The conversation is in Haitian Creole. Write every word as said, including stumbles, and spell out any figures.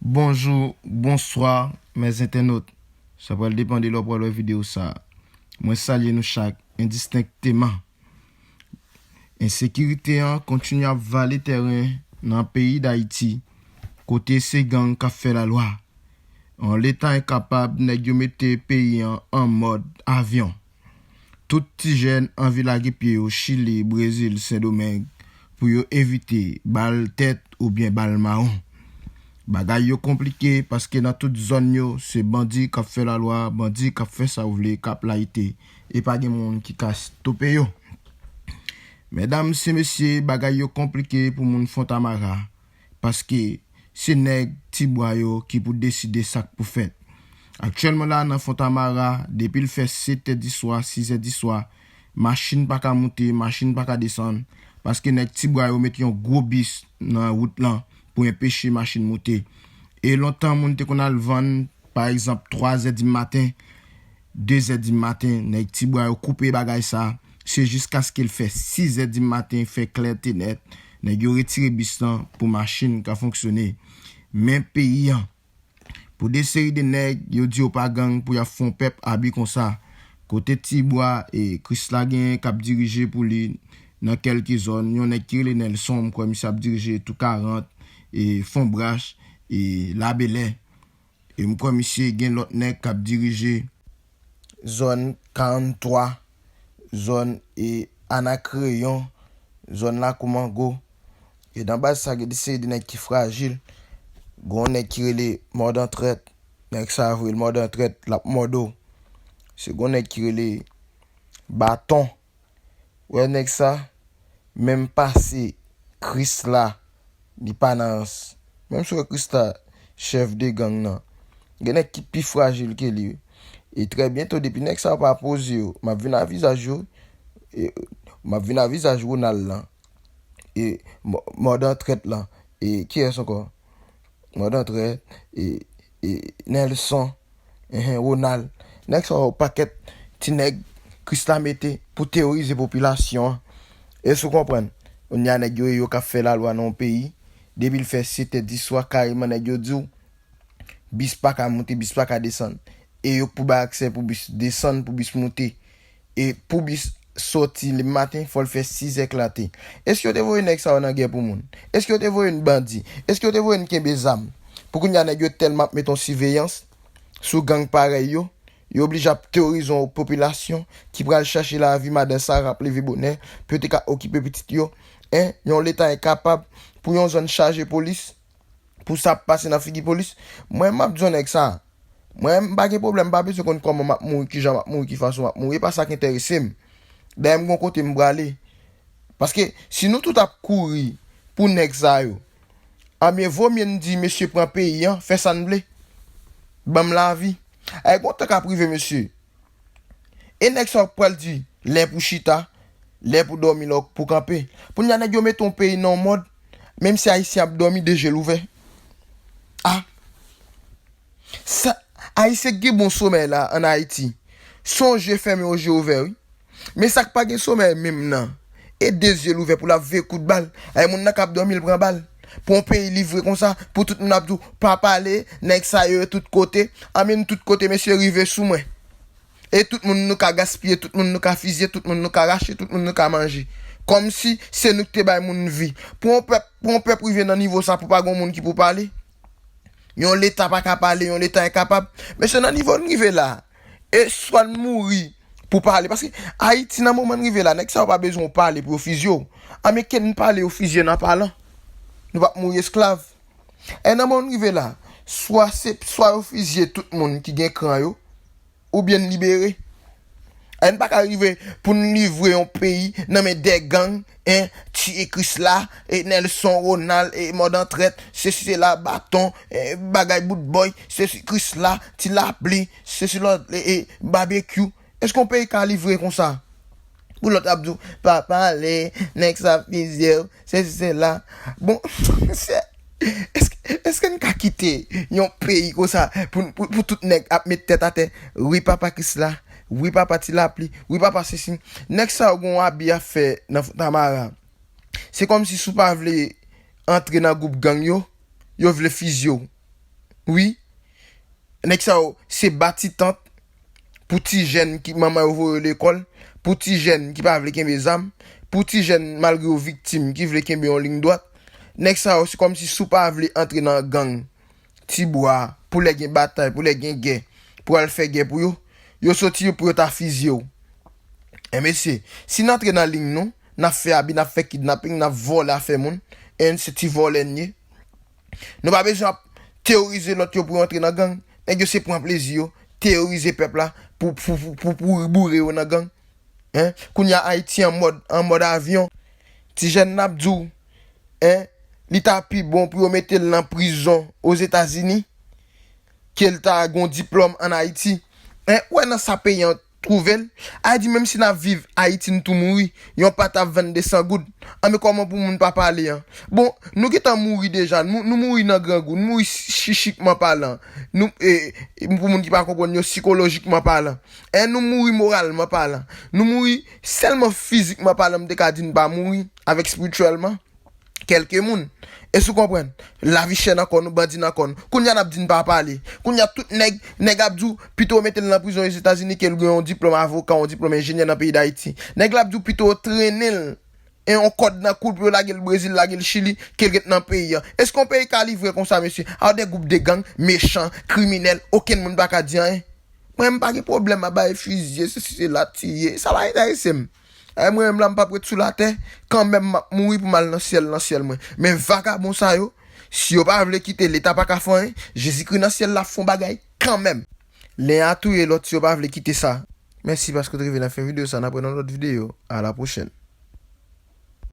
Bonjou, bonswa, mèzentènot. Sa pral depann de lè w pral wè videyo sa a. Mwen salye nou chak, endistenkteman. Ensekirite an kontinye ap vale tèren nan peyi Dayiti, kote se gang k ap fè lalwa. An leta enkapab, nèg yo mete peyi an an mòd avyon. Tout ti jèn anvi lage pye yo Chili, Brezil, Sendomeng pou yo evite bal tèt oubyen bal mawon. Bagay yo konplike paske nan tout zòn yo, se bandi k ap fè lalwa, bandi k ap fè sa yo vle, k ap layite, e pa gen moun ki ka stope yo. Medam e mesye, bagay yo konplike pou moun Fontamara, paske se nèg Tibwa yo ki pou deside sa k pou fèt. Aktyèlman la nan Fontamara, depi l fè sèt è di swa, sis è di swa, machin pa ka moute, machin pa ka desann, paske nèg Tibwa yo mete yon gwo bis nan wout lan pou enpeche machin moute. E lontan moun te konn al vann, pa egzanp, twa zè di maten, de zè di maten, nèg Tibwa yo koupe bagay sa, se jiskaske l fè sis è di maten, fè klè te nèt, nèg yo retire bis lan pou machin ka fonksyone. Men peyi an, pou de seri de nèg, yo di yo pa gang pou y ap fè yon pèp abi konsa. Kote Tibwa e Krisla genyen k ap dirije pou li nan kèlke zòn, yon nèg ki rele Nelson, m kwè misye ap dirije Tou karant, e Fonbrach, e Labelè. E m kwè misye gen lòt nèg k ap dirije zòn karanntwa, zòn e Anakreyon, zòn Lakou Mango. E nan baz sa, gen de seri de nèg ki frajil. Gen yon nèg ki rele Mòdantrèt. Nèg sa vre l Mòdantrèt, l ap mòde w. Se gen yon nèg ki rele Baton. Wè nèg sa, menm pase Krisla, li pa nan rans. Menm si w wè Krisla chèf de gang nan, gen nèg ki pi frajil ke li. E trè byento, depi nèg sa yo pa poze yo, m ap vin a vizaj yo, e, m ap vin a vizaj Ronald lan, e Mò-, Mòdantrèt lan, e kiyès ankò? Mòdantrèt, e, e Nelson, enhen, Ronald. Nèg sa yo pakèt ti nèg Krisla mete pou teworize popilasyon an. Èske w konprann? Kounye a nèg yo, yo k ap fè lalwa nan yon peyi. Depi l fè sèt è di swa, kareman nèg yo di w, bis pa ka moute, bis pa ka desann. E yo k pou bay aksè pou bis desann, pou bis moute. E pou bis sòti lè maten, fò l fè sis è klate. Èske yo te voye nèg sa yo nan gè pou moun? Èske yo te voye n bandi? Èske yo te voye n kenbe zam? Pou kounye a nèg yo tèlman ap met yon siveyans sou gang parèy yo, yo oblije ap teworize yon popilasyon ki pral chache lavi, madan Sara ap leve bonè pou yo te ka okipe pitit yo. En, yon leta enkapab pou yon zòn chaje polis, pou sa ap pase nan figi polis. Mwen, m ap di yon nèg sa. Mwen, m pa gen pwoblèm, m pa bezwen konn kòman m ap mouri, kijan m ap mouri, ki fason m ap mouri. E pa sa k enterese m. Dayè, m gon kote m prale. Paske si nou tout ap kouri pou nèg sa yo, anben, vomye n di, mesye, pran peyi an, fè sa n vle. Ban m lavi. Ay, gon tan k ap rive, mesye. E nèg sa yo pral di, lè pou chita, lè pou dòmi, lè pou kanpe. Kounye a nèg yo mete yon peyi nan yon mòd, menm si Ayisyen ap dòmi de je l ouvè. A! Sa, Ayisyen k gen bon somèy la ann Ayiti, se yon je fèmen, yon je ouvè, wi. Men sa k pa gen somèy menm nan, e de zye l ouvè pou l ap veye kout bal. Ay, moun nan k ap dòmi, l pran bal. Pou yon peyi livre konsa, pou tout moun ap di w, pa pale, nèg sa yo tout kote. Anben, tout kote, mesye, rive sou mwen. E tout moun nou ka gaspiye, tout moun nou ka fizye, tout moun nou ka rache, tout moun nou ka manje. Kòmsi se nou ki te bay moun vi. Pou yon pèp, pou yon pèp rive nan nivo sa, pou pa gen moun ki pou pale. Yon leta pa ka pale, yon leta enkapab. Mesye, nan nivo n rive la, e swa n mouri pou pale. Paske Ayiti, nan moman n rive la, nèg sa yo pa bezwen w pale pou yo fizye w. Anben, ke n pale, yo fizye n an palan. Nou p ap mouri esklav. E nan moman n rive la, swa se, swa yo fizye tout moun ki gen kran yo, oubyen n libere. N pa ka rive pou n livre yon peyi nan men de gang, en, tiye Krisla, e Nelson, Ronald, e Mòdantrèt, sesi sela, Baton, e bagay bout bòy, sesi Krisla, Ti Lapli, sesi lòt, e, e Babekyou. Èske yon peyi ka livre konsa? Pou lòt ap di w, pa pale, nèg sa fizye w, sesi sela. Bon, se, èske, èske n ka kite yon peyi konsa pou, pou, pou tout nèg ap met tèt atè? Wi, papa Krisla, wi, papa Ti Lapli, wi, papa sesi. Nèg sa yo gen yon abi y ap fè nan Fontamara. Se kòmsi si w pa vle antre nan gwoup gang yo, yo vle fizye w. Wi, nèg sa yo se bati tant pou ti jèn ki manman yo voye yo lekòl, pou ti jèn ki pa vle kenbe zam, pou ti jèn malgre yo viktim ki vle kenbe yon liy dwat. Nèg sa yo se kòmsi si w pa vle antre nan gang Tibwa a, pou lè gen batay, pou lè gen gè, pou al fè gè pou yo, yo soti yo pou yo ta fizye w. E mesye, si n antre nan liy nou, n ap fè abi, n ap fè kidnaping, n ap vòlè afè moun, e n se ti vòlè n ye. Nou pa bezwen ap teyorize lòt yo pou yo antre nan gang. Nèg yo se pran plezi yo, teyorize pèp la pou, pou, pou, pou, pou boure yo nan gang. Hein? Kounye a Ayiti an mòd, an mòd avyon. Ti jèn n ap di w, hein, li ta pi bon pou yo mete l nan prizon Ozetazini ke l ta gon diplòm ann Ayiti. Hein, ou wè nan sa peyi an twouve l? A di menm si n ap viv Ayiti n tou mouri, yon pat ap vann de san goud. An men kòman pou moun pa pale an? Bon, nou gentan mouri deja, nou, nou mouri nan grangou, nou mouri chichikman palan. Nou, e, e, pou moun ki pa konprann yo, sikolojikman palan. E nou mouri moralman palan. Nou mouri sèlman fizikman palan, m te ka di n pa mouri avèk espirityèlman kèlke moun. Èske w konprann? Lavi chè nan kò nou, bandi nan kò nou. Kounye a n ap di n pa pale. Kounye a tout nèg, nèg ap di w pito yo mete l nan prizon Ozetazini ke l gen yon diplòm avoka, yon diplòm enjenyè nan peyi Dayiti. Nèg la ap di w pito yo trennen l e yon kòd nan kou l pou yo lage l Brezil, lage l Chili, ke l ret nan peyi an. Èske yon peyi ka livre konsa, mesye? A de gwoup de gang, mechan, kriminèl, okenn moun pa ka di anyen. Mwen, m pa gen pwoblèm a bay fizye, se, se, se la tiye. Sa pa enterese m. E mwen menm la, m p ap ret sou latè, kanmenm m ap mouri pou m al nan syèl, nan syèl mwen. Men vagabon sa yo, si yo pa vle kite, Leta pa ka fè anyen, Jezikri nan syèl la ap fè yon bagay kanmenm. Len a touye lòt si yo pa vle kite sa. Mèsi paske w t rive nan fen videyo sa, n ap wè nan lòt videyo. A la pwochèn.